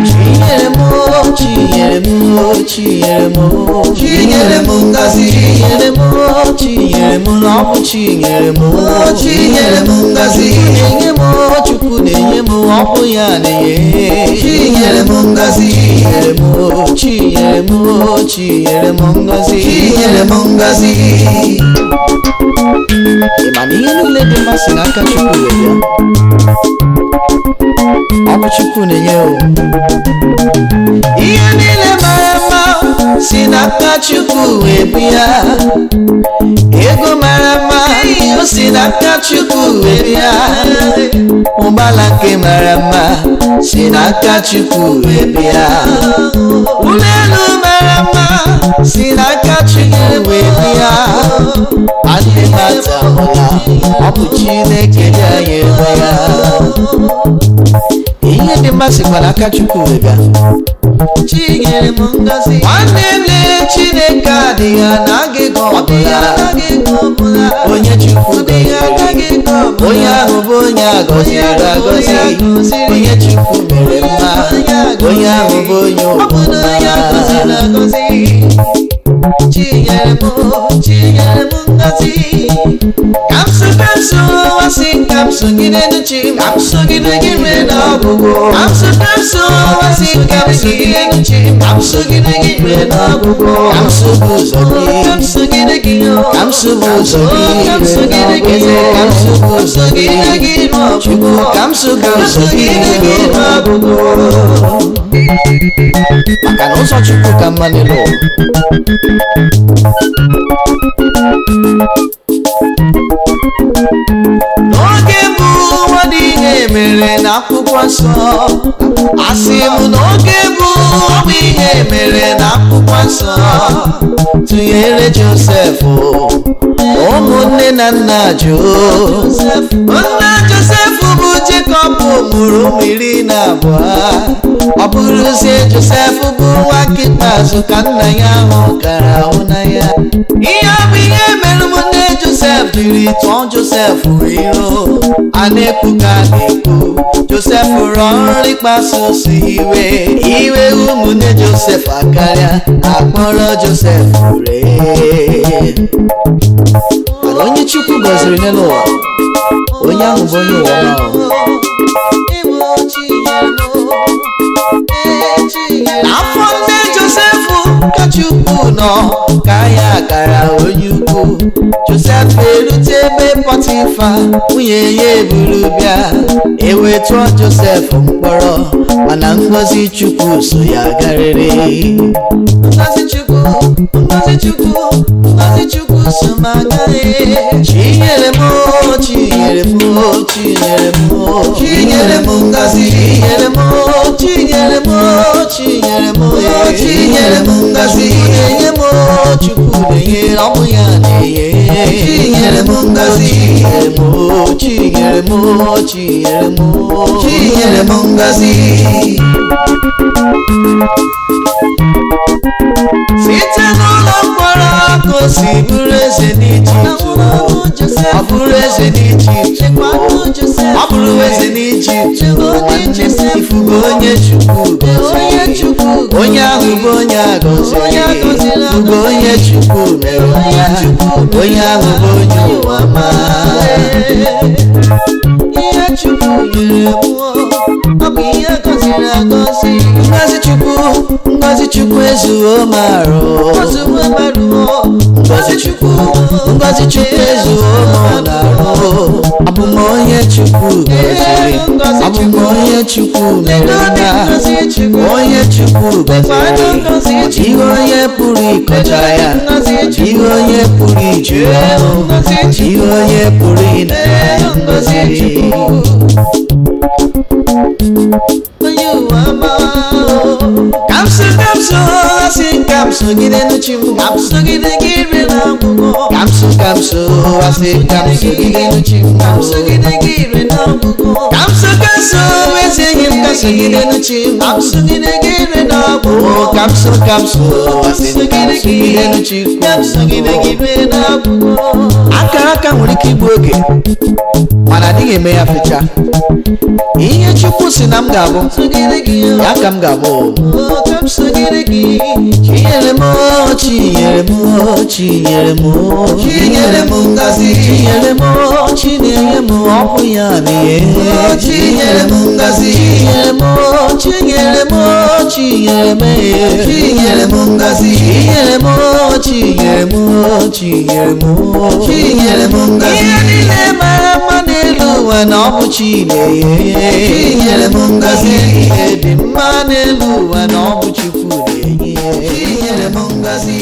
Chinyere m o, chinyere m o, chinyere m o, Chinyere m ngọzi. Chinyere m o, chinyere m na ọ bụ chinyere m o, Chinyere m ngọzi. Chukwu na-enye m o, Chukwu na-enye m o, ọ bụ ya na-enye. Chinyere m ngọzi. Chinyere m o, chinyere m o, chinyere m ngọzi. Chinyere m ngọzi. Ị ma na ihe niile dị mma si n'aka Chukwu wee bịa? Ọ bụ Chukwu na-enye o. Ihe niile mara mma si n'aka Chukwu wee bịa. Ego mara mma o si n'aka Chukwu wee bịa. Ụgbala nke mara mma si n'aka Chukwu wee bịa. Ụlọ elu mara mma si n'aka Chukwu wee bịa. Adị mata ụla, ọ bụ Chineke dị anyị enwe ya. Ihe dị mma sikwa n'aka Chukwu wee bịa. Chinyere m ngọzi. Nwanne m lee, Chineke adịghị anaghị gị ọbụla. Onye Chukwu gọziri, onye ahụ bụ onye a gọziri agọzi. Onye Chukwu mere mma, onye ahụ bụ onye Ọ bụ na onye gọziri ụma. agọzi. Chinyere m, chinyere m ngọzi. Ka m so, ka m so, asị ka m sogide n'uche m, ka m sogide gị rue n'ọgwụgwụ. Ka m so, ka m so, asị ka m sogide n'uche m, ka m sogide gị rue n'ọgwụgwụ. Ka m sobe ụzọ gị, Ka m sogide gị o. ka m sobe ụzọ gị Ka m rue sogide gị n'ọgwụgwụ. Ka m sobe ụzọ gị, Sogide gị n'ọgwụgwụ. Chukwu, ka m sobe ụzọ gị Sogide gị n'ọgwụgwụ. Maka na ụzọ Chukwu ka mma n'elu ụwa. N'oge mbụ ụwa dị ihe mere na akwụkwọ nsọ, asị m n'oge mbụ ọ bụ ihe mere na akwụkwọ nsọ, tụnyere Josef ụmụnne na nna Josef. Nna Josef bụ Jekọb mụrụ ụmụ 12. Ọ bụrụzie Josef bụ nwa nke ikpeazụ ka nna ya ahụ kara ahụ n'anya. Ihe ọ bụ ihe mere ụmụnne Josef jiri tụọ Josef iro, a na-ekwu ka a na-ekwu, Josef rụọ ọrụ ịkpasu iwe iwe ụmụnne Josef akarịa, akpọrọ Josef ree. Mana onye Chukwu gọziri n'elu ụwa, onye ahụ bụ onye ụwa ọma o. N'afọ nne Josef ka Chukwu nọ ka ya gara onye ukwu. Josef erute ebe Pọtịfa nwunye ya eburu bịa, ewetụọ Josef mkpọrọ, mana ngọzi Chukwu so ya garịrị. Ngọzi Chukwu, ngọzi Chukwu, ngọzi Chukwu so m agaghị. Chinyere m o, chinyere m o, chinyere m o, Chinyere m ngọzi. Chinyere m o, chinyere m o, chinyere m o, Chinyere m ngọzi. Chukwu na-enye m o, Chukwu na-enye, ọ bụ ya na-enye. Chinyere m ngọzi. Chinyere m o, chinyere m o, chinyere m o, Chinyere m ngọzi. Site n'ụlọ mkpọrọ ka o si bụrụ eze n'Ijipt, ọ bụrụ eze n'Ijipt, ọ bụrụ eze n'Ijipt. Nwanne m, ifugo onye Chukwu gọziri, onye ahụ bụ onye a gọziri. Ifugo onye Chukwu mere ya, onye ahụ bụ onye ụwa ma. Ihe Chukwu nyere m, ọ bụ ihe gọziri agọzi. Ngọzi Chukwu, ngọzi Chukwu ezuo m arụ. Ozugbo gbaruo, Ngọzi Chukwu, ngọzi Chukwu ezuo m n'arụ. Abụ m onye Chukwu gọziri, abụ m onye Chukwu mere mma. ngọzi Chukwu, Onye Chukwu gọziri, ọ dịghị onye pụrụ ịkọcha ya, ọ dịghị onye pụrụ iju ya ọnụ, ọ dịghị onye pụrụ ịnara ya ngọzi ngọzi. Chukwu. Onye ụwa ma Ka m so, ka m so, asị ka m sogide n'uche m, ka m sogide gị ire na ọgwụgwọ. ka m so, ka m so, Asị ka m sogide n'uchi m. Ka m sogide gị ire n'ọgwụgwụ. Ka m so, ka m so, ezi enyi m, ka m sogide n'uchi m. Ka m sogide gị ire n'ọgwụgwụ. O, ka m so, ka m so, asị m ka m sogide n'uchi m. Ka m sogide gị ire n'ọgwụgwụ. Akara aka nwere ike igbu oge, mana adịghị eme ya fecha. Ihe Chukwu si na m ga-abụ, Sogide gị o. ya ka m ga-abụ. O, ka m sogide gị. Chinyere m o, Chinyere m o, Chinyere m o, Chinyere m ngọzi. Chinyere m o, Chinenye m, ọ bụ ya na-enye. O, Chinyere m ngọzi. Chinyere m o, Chinyere m o, Chinyere m e. Chinyere m ngọzi. Chinyere m o, Chinyere m o, Chinyere m o, Chinyere m ngọzi. Ihe niile mara mma n'elu ụwa na ọ bụ Chinenye. Chinyere m ngọzi. Ihe dị mma n'elu ụwa na ọ bụ Chukwu na-enye. Chinyere m ngọzi.